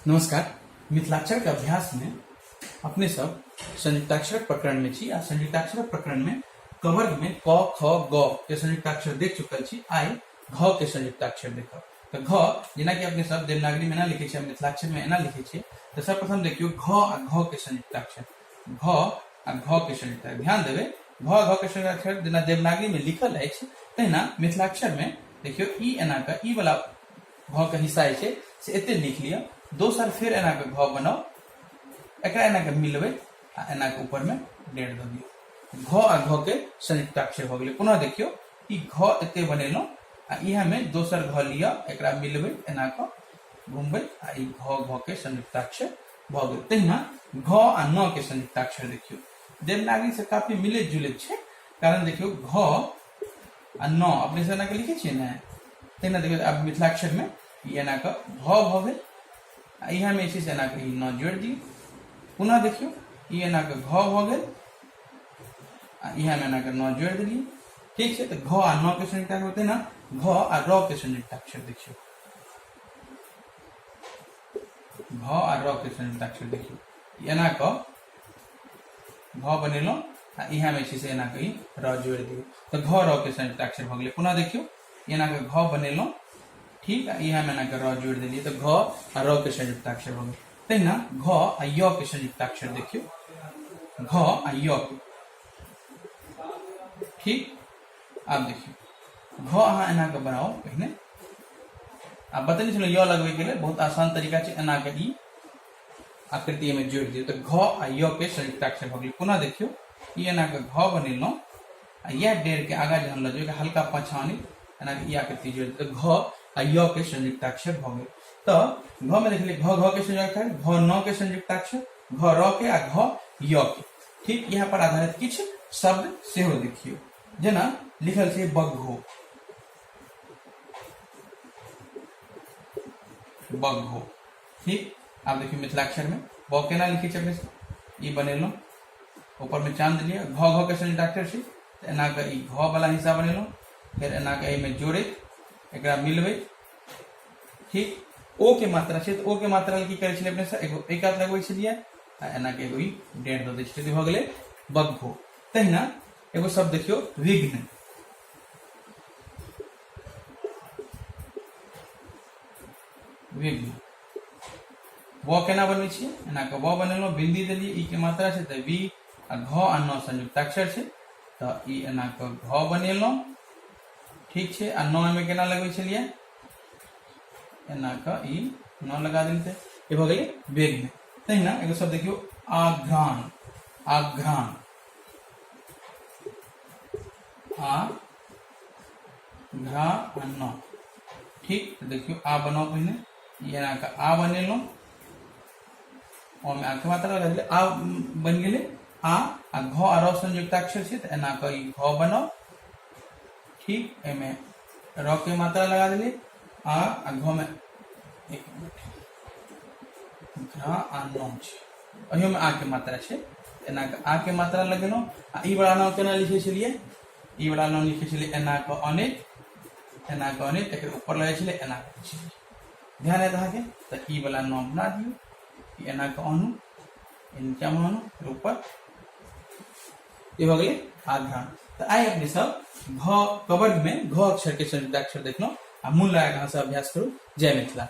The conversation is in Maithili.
नमस्कार। मिथिलाक्षर के अभ्यास में अपने सब संयुक्ताक्षर प्रकरण में छी आ संयुक्ताक्षर प्रकरण में कवर्ग में क ख ग के संयुक्ताक्षर देख चुकल छी। आइ घ के संयुक्ताक्षर देखब। तऽ घ जेना कि अपने सब देवनागरी में एना लिखै छियै, मिथिलाक्षर में एना लिखै छियै। तऽ सर्वप्रथम देखियौ घ आ घ के संयुक्ताक्षर, घ आ घ के संयुक्ताक्षर। ध्यान देबै, घ आ घ के संयुक्ताक्षर जेना देवनागरी में लिखल अछि तहिना मिथिलाक्षर में देखियौ ई एना के ई वाला घ के हिस्सा जे छै से एते लिख लिअ। दोसर फेर एना के घ बनाउ, एकरा एना के मिलबै आ एना के ऊपर में डेढ़ दऽ दियौ। घ आ घ के संयुक्ताक्षर भऽ गेलै। पुनः देखियौ ई घ एते बनेलहुँ आ इएह में दोसर घ लिअ, एकरा मिलबै एना के घुमबै आ ई घ घ के संयुक्ताक्षर भऽ गेल। तहिना घ आ न के संयुक्ताक्षर देखियौ देवनागरी से काफी मिलैत जुलैत छै, कारण देखियौ घ आ न अपने से एना के लिखै छियै ने, तहिना देखियौ आब मिथिलाक्षर में ई एना के घ भऽ गेल आ इएह में जे छै से एना के ई न जोड़ि दियौ। पुनः देखियौ ई एना के घ भऽ गेल आ इएह में एना के न जोड़ि देलियै। ठीक छै, तऽ घ आ न के संयुक्ताक्षर होतै ना, घ आ र के संयुक्ताक्षर देखियौ, घ आ र के संयुक्ताक्षर देखियौ एना के घ बनेलहुँ आ इएह में जे छै से एना के ई र जोड़ि दियौ, तऽ घ र के संयुक्ताक्षर भऽ गेलै। पुनः देखियौ एना के घ बनेलहुँ, ठीक, आ इएह में एना के र जोड़ि देलियै, तऽ घ आ र के संयुक्ताक्षर भऽ गेल। तहिना घ आ य के संयुक्ताक्षर देखियौ, घ आ य के। ठीक, आब देखियौ घ अहाँ एना के बनाउ पहिने, आ बतेने छलहुँ य लगबै के लेल बहुत आसान तरीका छै, एना के ई आकृति में जोड़ि दियौ, तऽ घ आ य के संयुक्ताक्षर भऽ गेलै। पुनः देखियौ ई एना के घ बनेलहुँ आ इएह डेढ़ के आगाँ जहन लऽ जेबै हल्का पाछाँ आनि एना के ई आकृति जोड़ि दियौ, तऽ घ आ य के संयुक्ताक्षर भऽ गेल। तऽ घ में देखलियै घ घ के संयुक्ताक्षर, घ न के संयुक्ताक्षर, घ र के आ घ य के। ठीक, इएह पर आधारित किछु शब्द सेहो देखियौ, जेना लिखल छै बग्घो, बग्घो। ठीक, आब देखियौ मिथिलाक्षर में ब केना लिखै छै अपने सब, ई बनेलहुँ ऊपर में चांद लिअ, घ घ के संयुक्ताक्षर छै, तऽ एना के ई घ वाला हिस्सा बनेलहुँ, फेर एना के एहिमे जोड़ैत एकरा मिलबैत। ठीक, ओ के मात्रा छै तऽ ओ के मात्रा की करै छलियै अपने सब, एगो एक कात लगबै छलियै आ एना के एगो ई डेढ़ दऽ दै छलियै, भऽ गेलै बग्घो। तहिना एगो शब्द देखियौ विघ्न, विघ्न व केना बनबै छियै, एना के व बनेलहुँ, बिंदी देलियै, ई के मात्रा छै तऽ वी आ घ आ न संयुक्ताक्षर छै तऽ ई एना के घ बनेलहुँ। ठीक छै, आ न एहिमे केना लगबै छलियै, एना के ई न लगा देलियै, ई भऽ गेलै विघ्न। तहिना एगो शब्द देखियौ आघ्राण, आघ्राण, आ घ्रा आ न। ठीक, तऽ देखियौ आ बनाउ पहिने, ई एना के आ बनेलहुँ, ओहिमे आ के मात्रा लगा देलियै, आ बनि गेलै आ, आ घ आ र संयुक्ताक्षर छै तऽ एना के ई घ बनाउ। ठीक, एहिमे र के मात्रा लगा देलियै, आ आ घ में एक मिनट, घ आ न छै, अहियोमे आ के मात्रा छै, एना के आ के मात्रा लगेलहुँ। आ ई वाला नाम केना लिखै छलियै, ई वाला नाम लिखै छलियै एना के अनेक, एना के अनेक, एकर ऊपर लगै छलै एना के छलै। ध्यान आयत अहाँके, तऽ ई वाला नाम बना दियौ, ई एना के आनू, ई नीचामे आनू, फेर ऊपर, ई भऽ गेलै आघ्राण। तऽ आइ अपने सब घ कवर्ग में घ अक्षर के संयुक्ताक्षर देखलहुँ आ मोन लगा कऽ अहाँ सब अभ्यास करू। जय मिथिला।